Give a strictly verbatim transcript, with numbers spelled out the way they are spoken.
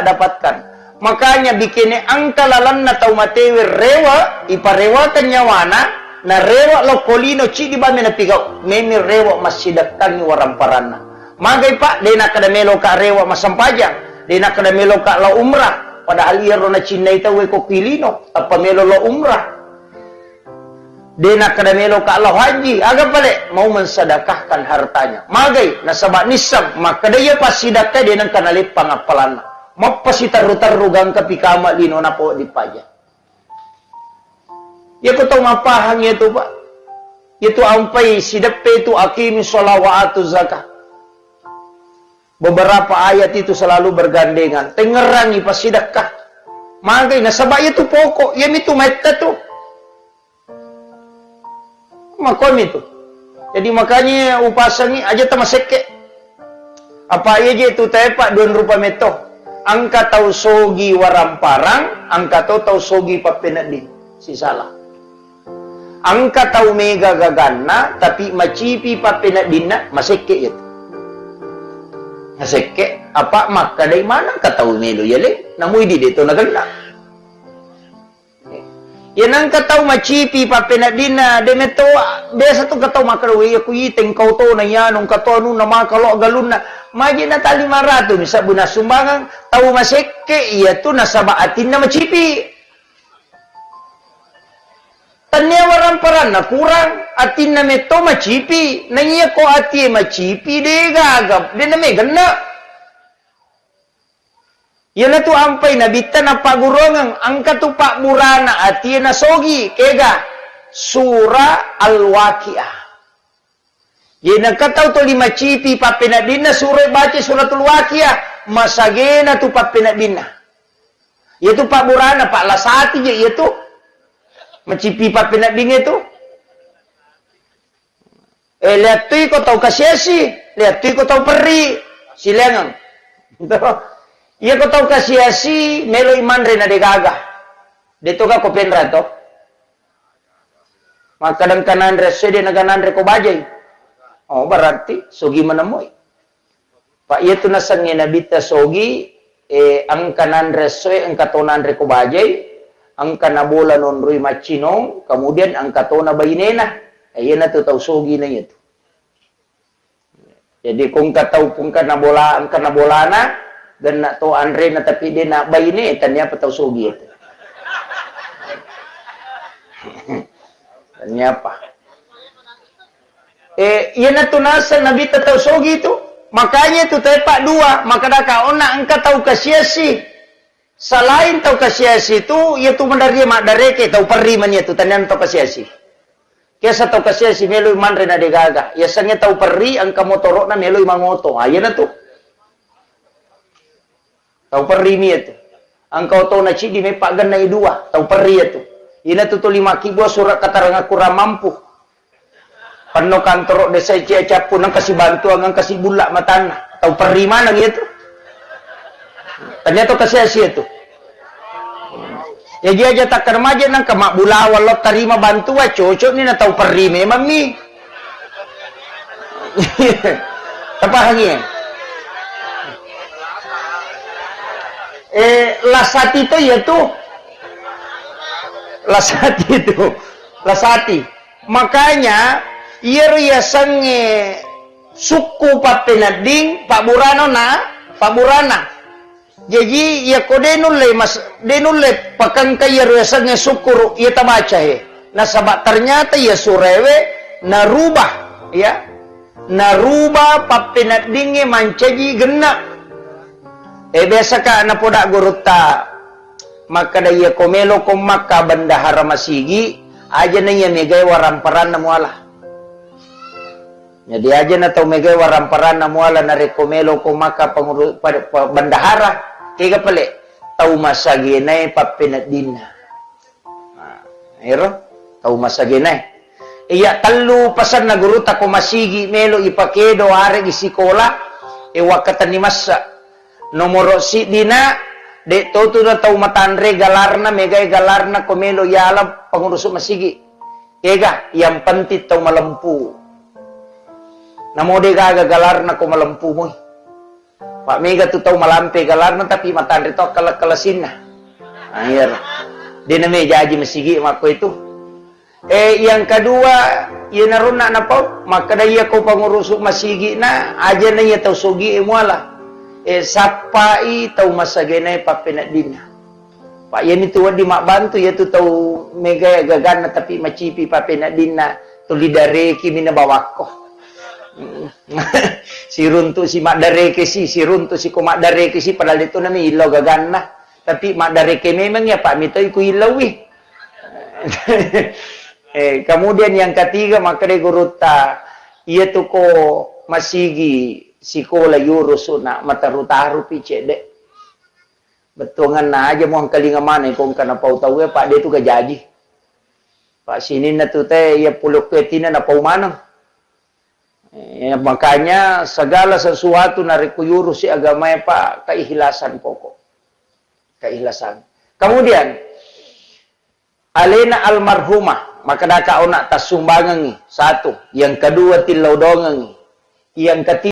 dapatkan. Makanya bikene engka lalenna tau matewe rewe, iparewakan nyawana, na rewe lokko lino cidi bame napigau, memi rewe massidekkangi waramparanna. Magai, Pak, de nakkeda meloka rewe massempajang, de nakkeda meloka lao umrah, padahal iyaro nacinnai tauwe ko ki lino, tappa melo lao umrah. De nakkeda meloka lao haji, aga pale? Mau mensedekahkan hartanya. Magai, nasaba nisseng makkeda iya passidakka de nengka naleppang appalanna. Mappasiterru-terru gangka pikama lino napo dipaja. Iya ko tau mappahang iya tu, Pak. Iya tu ampai sideppe tu aqimi sholat wa atu zakah. Beberapa ayat itu selalu bergandengan. Tengerangi passidekka. Magai, nasaba iya tu pokok, iya mitu maitta tu. Makomi tu. Jadi makanya upasangi aja tamasekke. Apa iya je tu tepa dua rupa meto. Engka tau sogi waramparang, engka to tau sogi pappenedding. Sisala. Engka tau mega gaganna, tapi macipi pappeneddinna, masekke iya tu. Masekke, apa makkadai maneng ka tau melo yale, namui di deto nagenna. Iya nengka tau macipi pappeneddinna, de metto biasa tu ka tau makkeda, "Wei, aku iteng kau to na iyanu, engka to anunna maka lo galunna." Maji na tali maratu, misabbu na sumbangang, tau masekke iya tu nasaba atinna macipi. Tania waramparanna kurang, atinna metto macipi. Na iya ko atie macipi, de gaga, de na megenna. Iyanatu ampai Nabitta nappagguruangeng, engka tu pabburana atie nasogi, kega? Sura Al-Waqiah. Jadi engka tau toli macipi pappeneddinna sura baca suratul Waqiah, masagena tu pappeneddinna. Iyatu pabburana, Pak, lasati je iyatu. Macipi pappeneddingnge tu. Eh, liattui ko tau kasiasi, liattui ko tau perri, sileangeng. Iya ko tau kasiasi, meloi manre na degaga. De toga ko penra to. Makkadang kananre esso de naga nanre ko bajai. Oh, berarti sogi menemui. Pak, iyatu nasengnge Nabitta sogi, eh, engka nanre essoe, engka to nanre ko bajai, engka nabola nonroi maccinong, kemudian engka tona bainena. Eh, iyanatu tau sogi na iyatu. Jadi ko engka tau, engka nabola, engka nabolana, genna to anrena tapi de na baine, tania apa tau sogi iyatu. Tania apa? Eh, iyanatu naseng Nabitta tau sogi tu. Makanya tu tepa dua, makkadaka onna engka tau kasiasi. Selain tau kasiasi tu, iyatu madaria maddareke, tau perri mani iyatu, tanian tau kasiasi. Kesa tau kasiasi meloi manre na degaga. Yasengnge tau perri, engka motoro'na meloi mangoto. Ah, iyanatu. Tau perri mi iyatu. Engka otona ciddi meppa gennai dua, tau perri iyatu. Iyanatu tuli makkibua surat keterangan kurang mampu. Penno kantoro desa cia cappu nengka sibantuang, nengka sibulla matanna. Tau perri maneng iyatu. Tania to kasiasi iyatu. Jaji aja takkeda maje nengka mabbulawang lo tarima bantuan, cocok ni na tau perri memang mi. Tapahangi, eh? Eh, lasati to iyatu. Lasati tu. Lasati. Makanya, iyaro yasengnge sukku pappenedding, pabburana na, pabburana. Jaji, iyako de nulle mas-, de nulle pakengka iyaro yasengnge sukkuru, iya tabaca he. Nasaba ternyata iya surewe narubah, ya. Narubah pappeneddingnge mancaji genna. Eh, biasaka napoda gurutta makkeda, iya ko melo ko makka bendahara masigi, aja na iya megai waramparanna muala. Jadi aja na tau megai waramparanna muala narekko melo ko makka penguru-, pa-, pa-, bendahara, kega pale tau masagenae pappeneddinna. Nah, ero tau masagenae. Iya tellu pasenna gurutta ko masigi melo ipakedo aregi sikola, e wakkatenni massa. Nomoro siddina, de totu na tau matanre galarna, megai galarna ko melo yala pengurusu masigi. Ega, yang penting tau malempu. Namo de gaga galarna ko malempu moi. Pak, mega tu tau malampe galarna tapi matanre to kala-kalasinna. Air. Dena me jaji masigi makko itu. Eh, yang kedua, iya naronna napau, makkeda iya ko pangurusu masigi na, aja na iya tau sogi e muala. Eh, sappai tau masagena pappeneddinna. Pak, iyami tu wedding mabbantu, iya tu tau mega gaganna tapi macipi pappeneddinna, tuli dareki mina bawakko. Siruntu si maddareke si, siruntu si ko maddareke si, padahal itu nami illau gaganna. Tapi maddareke memang ya, Pak, mitoi ku illaui. Eh, kemudian yang ketiga, makkeda gurutta, iya tu ko masigi sikola yurusuna mataru-taru pi cedde. Bettuanganna aja muangkalinga maneng ko engka napau tauwe, Pak, de tu gajaji. Pak, sininna tu te iya pulokkuetina napau maneng. Eh, makanya segala sesuatu narekko yurusi agamae, Pak, keikhlasan pokok. Keikhlasan. Kemudian, alena almarhumah, makkeda ka ona tassumbangengi, satu. Yang kedua, tillau dongengi. Yang ketiga,